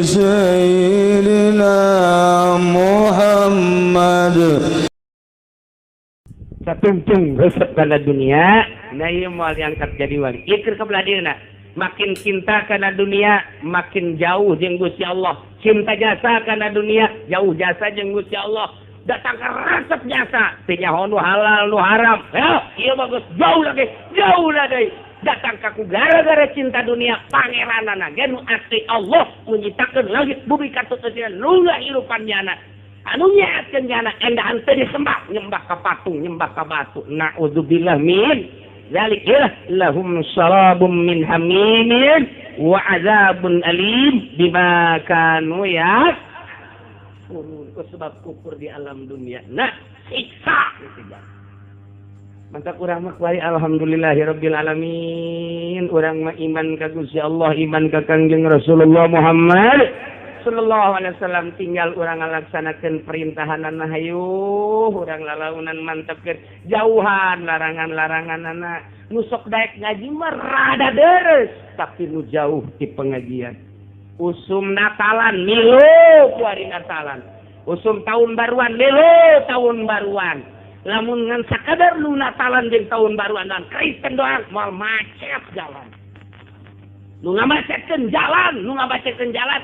سيدنا محمد. Satungtung resep kana dunia. Nah, ieu moal diangkat jadi wali. Ieu keur kabelah dieuna. Makin cinta kana dunia, makin jauh jeung Gusti Allah. Cinta jasa kana dunia, jauh jasa jeung Gusti Allah. Datang ke resep jasa, teu nyaho nu halal nu haram. Ya, ieu mah geus jauh lagi, jauh lagi. Datang ka ku gara-gara cinta dunia, pangeranana ge nu asli Allah menyitakeun langit bumi katut nu hirupan nyana. Anu nyaatkeun nyana endahan teu disembah, nyembah ka patung, nyembah ka batu. Naudzubillah min dzalik. Ya lahum syarabun min hamimin wa azabun alim bima kanu ya sebab kufur di alam dunia. Nah, siksa mantap. Urang mah kuari alhamdulillahirabbil alamin, urang mah iman ka Gusti Allah, iman ka Kangjeng Rasulullah Muhammad sallallahu alaihi wasallam. Tinggal urang ngalaksanakeun perintahanana, hayu urang lalaunan, mantepkeun, jauhan larangan-laranganana. Nu sok daek ngaji mah rada deres, tapi nu jauh di pengajian, usum Natalan milu kuari Natalan, usum tahun baruan milu tahun baruan. Lamun ngan sakadar nu Natalan jeung tahun baruan dan Kristen doang, moal macet jalan. Nu ngamacetkeun jalan, nu ngamacetkeun jalan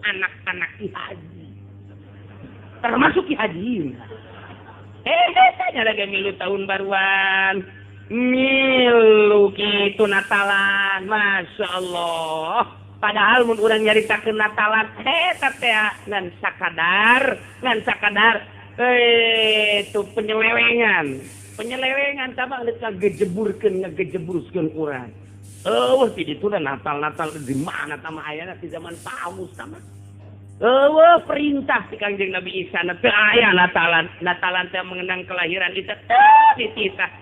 anak-anak Ki Haji, termasuk Ki Haji. Eh, lagi milu tahun baruan, milu kitu Natalan, masya Allah. Padahal mun urang nyaritakeun Natalan eta teh ngan sakadar, ngan sakadar itu penyelewengan, penyelewengan sama ngagejeburkeun, ngagejeburkeun urang. Oh, di ditu Natal-Natal di mana tama ayana di zaman Paulus sama. Oh, perintah si Kangjeng Nabi Isa na teu aya Natalan. Natalan teh mengenang kelahiran Isa teu dititah.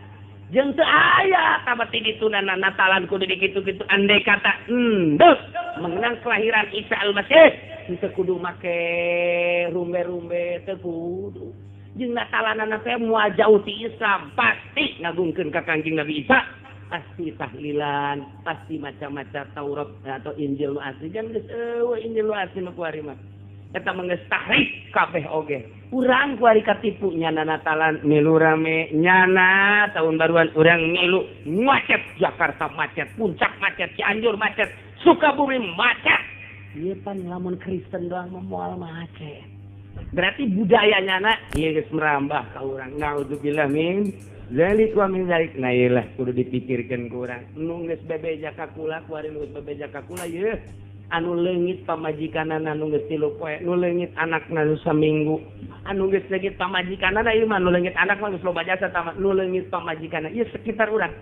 Jeung teu aya tama ti dituna Natalan kudu dikitu-kitu. Andai kata endek mengenang kelahiran Isa Al-Masih, teu kudu make rumbe-rumbe, teu kudu. Jeung Natalanana teh moal jauh ti Islam, pasti ngagungkeun ka Kangjeng Nabi Isa, pasti tahlilan, pasti macam-macam Taurat atau Injil nu asli kan geus eueuh Injil nu asli mah kuari mah. Eta mah geus tahrif kabeh oge. Urang kuari katipu, nyana Natalan milu rame, nyana tahun baruan urang milu, macet Jakarta macet, Puncak macet, Cianjur macet, Sukabumi macet. Ieu pan lamun Kristen doang mah moal macet. Berarti budaya nyana ieu geus merambah ka urang. Naudzubillah min zalik wa min zalik. Nah, iyalah kudu dipikirkeun ku urang. Nu geus bebeja ka kula kuari, nu geus bebeja ka kula yeuh, anu leungit pamajikanana nu geus 3 poe, nu leungit anakna nu saminggu, anu geus leungit pamajikanana ieu mah, nu leungit anak mah geus loba jasa tama, nu leungit pamajikanana ieu sekitar urang,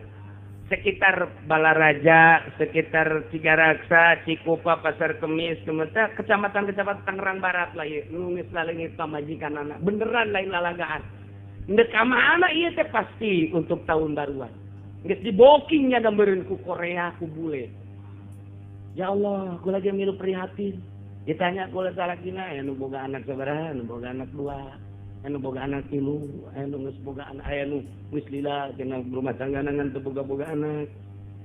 sekitar Balaraja, sekitar Cigaraksa, Cikupa, Pasar Kemis, kemudian kecamatan-kecamatan Tangerang Barat lah ieu, nu geus leungit pamajikanana. Beneran lain lalagaan. Ndek ka mana ieu teh? Pasti untuk tahun baruan. Geus dibokingnya gambareun ku Korea, ku bule. Ya Allah, aku lagi milu prihatin. Ditanya ku salakina, aya nu boga anak sabaraha, nu boga anak dua, anu boga anak tilu, anu geus boga anak, aya nu geus lila cenah rumah tangga ngan teu boga-boga anak.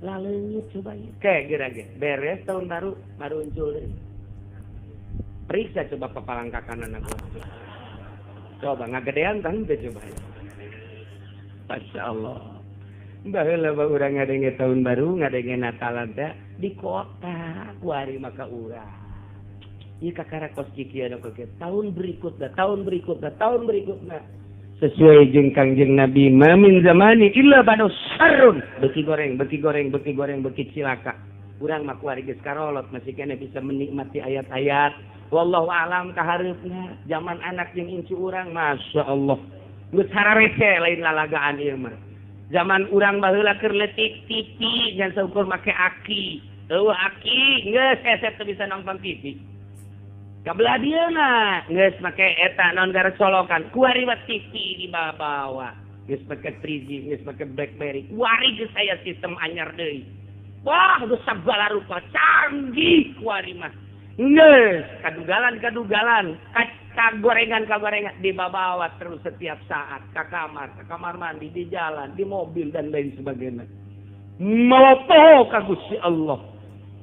Laleungit coba ieu. Kayak geura ge beres tahun baru baru muncul deui. Periksa coba papalangkakan anak. Coba ngagedean tah teu coba. Masya Allah. Baheula mah urang ngadenge tahun baru, ngadenge Natalan teh di kota, kuari maka urang. Ieu kakara kos kikieu anu kieu. Tahun berikutnya, tahun berikutnya, tahun berikutnya. Sesuai jeung Kangjeng Nabi, ma min zamani illa ba'da syarrun. Beuki goreng, beuki goreng, beuki goreng, beuki cilaka. Urang mah kuari geus karolot, masih keneh bisa menikmati ayat-ayat. Wallahu alam kahareupna zaman anak jeung incu urang, Masya Allah. Geus hararese, lain lalagaan ieu mah. Zaman urang baheula keur leutik, TV ngan saukur make aki. Eueuh aki geus hese teu bisa nonton TV. Kabelah dieuna geus make eta naon gara colokan. Kuari mah TV dibawa. Geus make 3G, geus make BlackBerry. Kuari geus aya sistem anyar deui. Wah, geus sagala rupa canggih kuari mah. Geus kadugalan-kadugalan, kagorengan kagorengan dibawa terus setiap saat ke kamar, ke kamar mandi, di jalan, di mobil, dan lain sebagainya. Malopo ka Gusti Allah.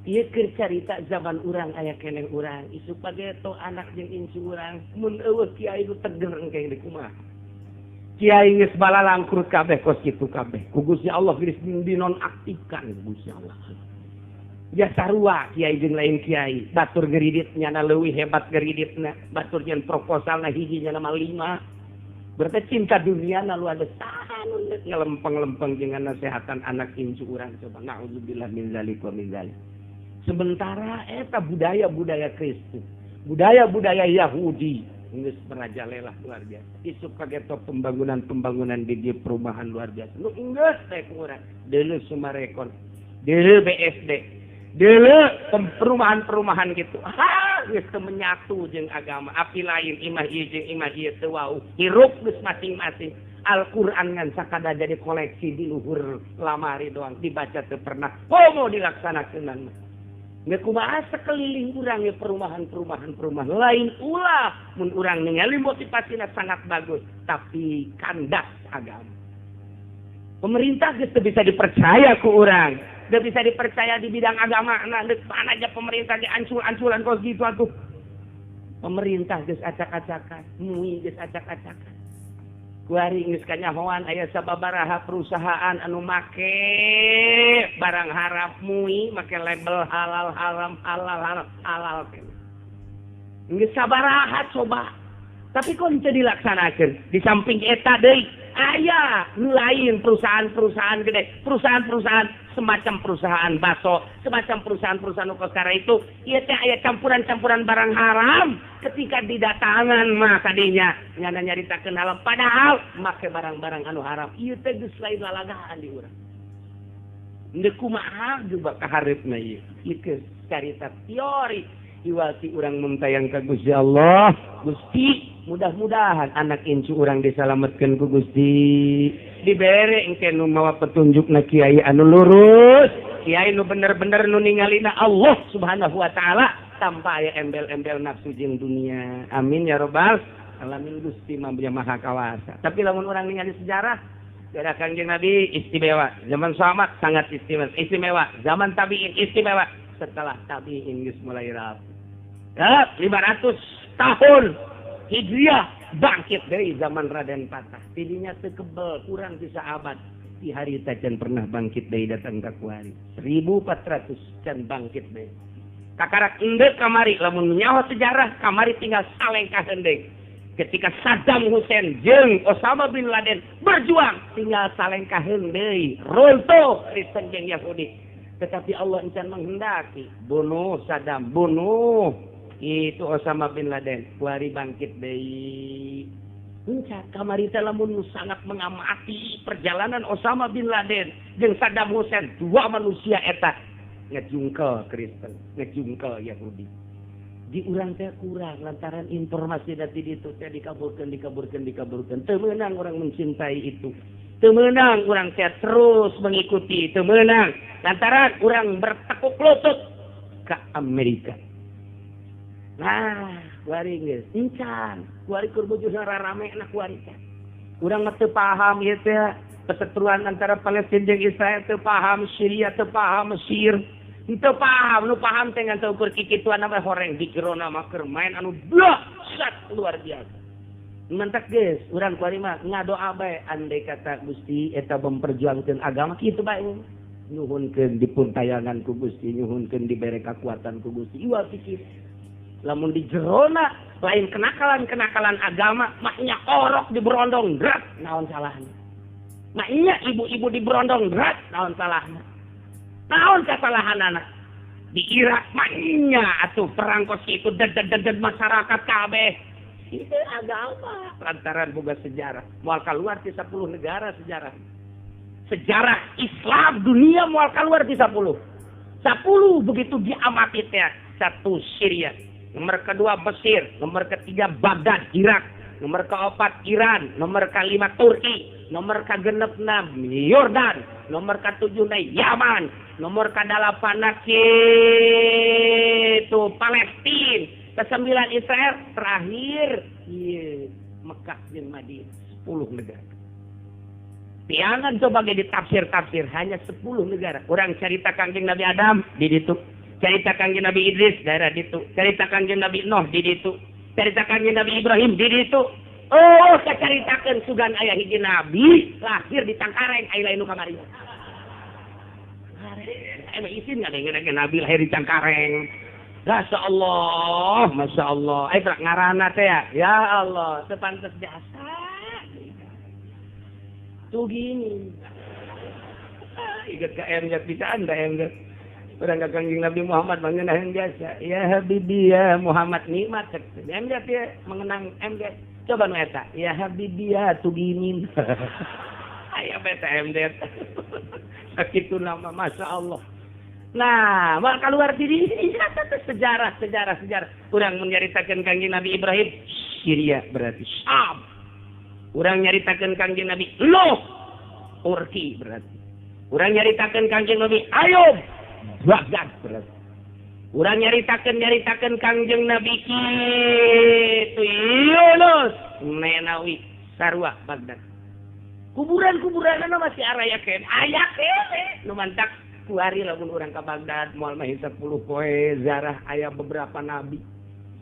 Ieu keur carita zaman urang aya keneh urang isuk pageto anak jeung incu urang mun eueuh kiai nu teger engke deui kumaha. Kiai geus balalangkrut kabeh kos kitu kabeh. Ku Gusti Allah geus dinonaktifkan ku Gusti Allah. Ya sarua kiai jeung lain kiai, batur geridit nyana leuwih hebat geriditna, batur nyen proposalna hiji nyana mah 5. Berarti cinta dunia na luar biasa ngelempeng-lempeng jeung nasehatan anak incu urang coba naudzubillah min zalik wa min zalik. Sementara eta budaya-budaya Kristen, budaya-budaya Yahudi geus merajalela luar biasa. Isuk kageto pembangunan-pembangunan di perumahan luar biasa. Nu geus teh urang deuleu Sumarekon, deuleu BSD, deuleu perumahan-perumahan gitu. Ha, geus teu menyatu jeung agama. Api lain imah ieu jeung imah ieu teu wau. Hirup geus masing-masing. Al-Qur'an ngan sakada jadi koleksi di luhur lamari doang, dibaca teu pernah. Komo dilaksanakeun. Nggak kumaha sekeliling urang ya perumahan-perumahan lain ulah mun urang ningali motivasina sangat bagus tapi kandas agama. Pemerintah geus teu bisa dipercaya ku urang, teu bisa dipercaya di bidang agama. Nah, deuk mana aja pemerintah ge ancul-anculan kos gitu atuh. Pemerintah geus acak-acakan, MUI geus acak-acakan. Kuari geus kanyahoan aya sababaraha perusahaan anu make barang haram MUI make label halal haram halal haram halal. Geus sabaraha coba. Tapi kok teu dilaksanakeun? Di samping eta deui aya nu lain perusahaan-perusahaan gede, perusahaan-perusahaan semacam perusahaan baso, semacam perusahaan-perusahaan nu kos itu, ieu teh aya campuran-campuran barang haram ketika didatangan mah kadinya nyana nyaritakeun halal padahal make barang-barang anu haram. Ieu teh geus lain lalagaan di urang. Ndeu kumaha juga kahareupna ieu. Ieu geus carita teori iwati urang mentayang ka Gusti Allah. Gusti, mudah-mudahan anak incu urang disalametkeun ku Gusti. Dibere engke nu mawa petunjukna kiai anu lurus, kiai nu bener-bener nu ningalina Allah Subhanahu wa taala tanpa aya embel-embel nafsu jeung dunia. Amin ya robbal alamin. Gusti mah maha kawasa. Tapi lamun urang ningali sejarah dari Kangjeng Nabi istimewa, zaman sahabat sangat istimewa, istimewa, zaman tabi'in istimewa, setelah tabi'in geus mulai rapuh. 500 tahun Hijriah bangkit dari zaman Raden Patah. Tidinya teu kebel kurang ti saabad. Di hari can pernah bangkit deui datang ka kuari. 1400 can bangkit deui. Kakarak endek kamari lamun nyaho sejarah kamari tinggal salengkah endek. Ketika Saddam Hussein jeung Osama bin Laden berjuang tinggal salengkaheun deui. Runtuh Kristen jeung Yahudi. Tetapi Allah encan menghendaki bunuh Saddam, bunuh itu Osama bin Laden, kuari bangkit deui. Puncak kamari teh lamun sangat mengamati perjalanan Osama bin Laden jeung Saddam Hussein, dua manusia eta ngejungkel Kristen, ngejungkel Yahudi. Di urang teh kurang lantaran informasi dari ditu teh dikaburkeun, dikaburkeun, dikaburkeun. Teu meunang orang mencintai itu. Teu meunang urang teh terus mengikuti, teu meunang lantaran urang bertekuk lutut ke Amerika. Nah, kuari geus encan, kuari keur bujurna rarame na kuari teh. Urang mah teu paham ieu teh perseteruan antara Palestina jeung Israel, teu paham Syria, teu paham Mesir, teu paham, nu paham teh ngan saukur kikituan mah horeng digerona mah keur main anu dahsyat luar biasa. Mentak geus urang kuari mah ngadoa bae andai kata Gusti eta memperjuangkeun agama kitu bae. Nyuhunkeun dipuntayangan ku Gusti, nyuhunkeun dibere kakuatan ku Gusti. Iwal pikir lamun di jerona lain kenakalan-kenakalan agama maknya orok di berondong drat naon salahna. Maknya ibu-ibu di berondong drat naon salahna. Naon kasalahanana. Di Irak maknya atuh perang kos kitu ded-ded masyarakat kabeh. Itu agama lantaran boga sejarah moal kaluar ti 10 negara sejarah. Sejarah Islam dunia moal kaluar ti 10. 10 begitu diamati teh. 1 Syria, nomor kedua Mesir, nomor ketiga Baghdad Irak, nomor keempat Iran, nomor kelima Turki, nomor ke-6 Yordan, nomor ke-7 Yaman, nomor ke-8 itu Palestina, ke-9 Israel, terakhir Mekah jeung Madinah. 10 negara. Jangan coba ge ditafsir-tafsir, hanya 10 negara. Urang cerita Kangjeng Nabi Adam di ditu. Carita Kangjeng Nabi Idris daerah ditu. Carita Kangjeng Nabi Nuh di ditu. Carita Kangjeng Nabi Ibrahim di ditu. Oh, kacaritakeun sugan aya hiji nabi lahir di Cangkareng aya lain nu kamari. Emang isin ngadengkeun nabi lahir di Cangkareng. Masya Allah, Masya Allah. Eh, ngarana teh ya. Ya Allah, sepantes jasa. Tuh gini. Ingat ke MZ bisa anda MZ. Orang ke Kangjeng Nabi Muhammad mengenang jasa. Ya Habibi ya Muhammad nikmat. MZ ya mengenang MZ. Coba nu eta. Ya Habibi ya tuginin. Aya beta MZ. Sakitu nama Masya Allah. Nah, mal keluar diri sejarah sejarah sejarah. Urang menyaritakeun Kangjeng Nabi Ibrahim, Syria berarti Syam. Urang nyaritakeun Kangjeng Nabi Nuh, Turki berarti. Urang nyaritakeun Kangjeng Nabi Ayub, Baghdad berarti. Urang nyaritakeun Kangjeng Nabi kitu Yunus, Nenawi, Sarua, Baghdad. Kuburan-kuburanna masih araya keneh, aya keneh nu mantak kuari lamun urang ka Baghdad moal mah 10 poe zarah aya beberapa nabi.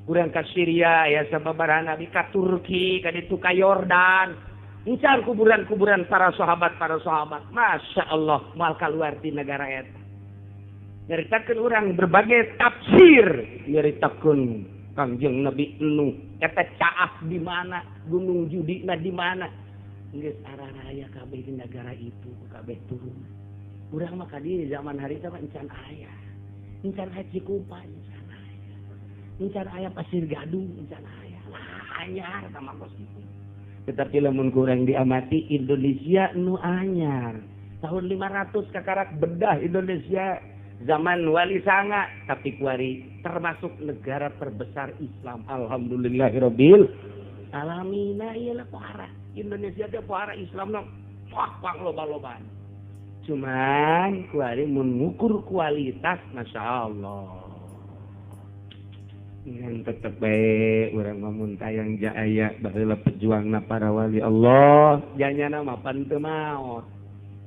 Urang ka Syria aya sababaraha nabi, ka Turki, ka ditu ka Yordan. Incar kuburan-kuburan para sahabat. Masya Allah, moal kaluar di negara eta. Nyaritakeun urang berbagai tafsir, nyaritakeun Kangjeng Nabi Nuh eta caah di mana, Gunung Judina di mana. Geus araraya kabeh di negara itu, kabeh turun. Urang mah ka dieu zaman harita mah encan aya. Encan aya Cikupa, encan aya. Encan aya Pasir Gadung, encan aya. Lah anyar tah mah kos kitu. Tetapi lamun kurang diamati Indonesia nu anyar. Tahun 500 kakarak bedah Indonesia zaman Wali Sanga, tapi kuari termasuk negara terbesar Islam. Alhamdulillahirabbil alamin. Ieu lah pohara. Indonesia teh pohara Islam nu wah pangloba-lobaan. Cuman kuari mengukur kualitas, Masya Allah. Ngan tetep bae urang mah mun tayang jaya baheula pejuangna para wali Allah, janyana mah pan teu maot.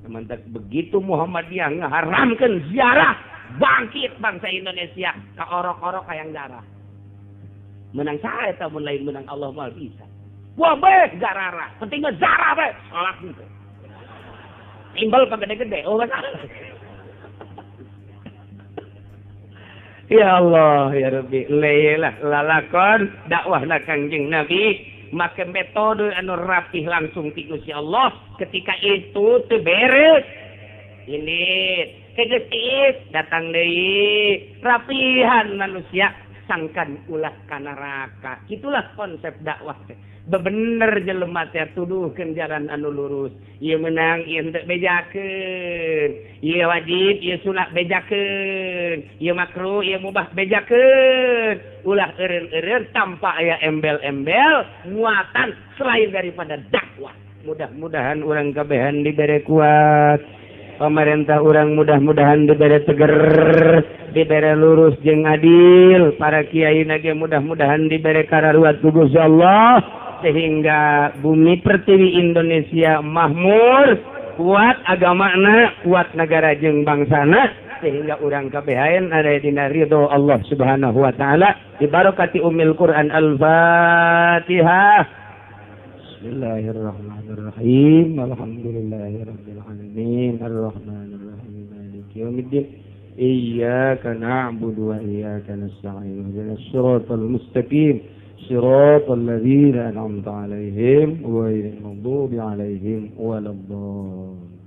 Mantak begitu Muhammadiyah ngaharamkeun ziarah, bangkit bangsa Indonesia ka orok-orok hayang darah. Menang saha eta mun lain menang Allah moal bisa. Wah bae zarara, penting mah zarah bae, salat henteu. Timbal pagede-gede, oh masalah. Ya Allah, ya Rabbi, lelah lalakon dakwahna Kangjeng Nabi, make metode anu rapih langsung ti Gusti Allah. Ketika itu teu beres, ini kegeus datang deui rapihan manusia sangkan ulah ka neraka. Itulah konsep dakwah teh. Bebener jelema teh tuduhkeun jalan anu lurus. Ieu meunang, ieu henteu bejakeun. Ieu wajib, ieu sunah bejakeun. Ieu makruh, ieu mubah bejakeun. Ulah eureun-eureun tanpa aya embel-embel muatan selain daripada dakwah. Mudah-mudahan urang kabehan dibere kuat. Pemerintah urang mudah-mudahan dibere teger, dibere lurus jeung adil. Para kiai nage mudah-mudahan dibere kararuat ku Gusti Allah, sehingga bumi pertiwi Indonesia mahmur, kuat agamana, kuat negara jeung bangsana, sehingga urang kabehan ada dina ridho Allah Subhanahu wa taala. Dibarokati Ummul Quran. Al-Fatihah. Bismillahirrahmanirrahim. Alhamdulillahirabbil alamin. Arrahmanirrahim. Maliki yaumiddin. Iyyaka na'budu wa iyyaka nasta'in. Ihdinas siratal mustaqim. Siratal ladzina an'amta 'alaihim ghairil maghdubi 'alaihim waladdallin.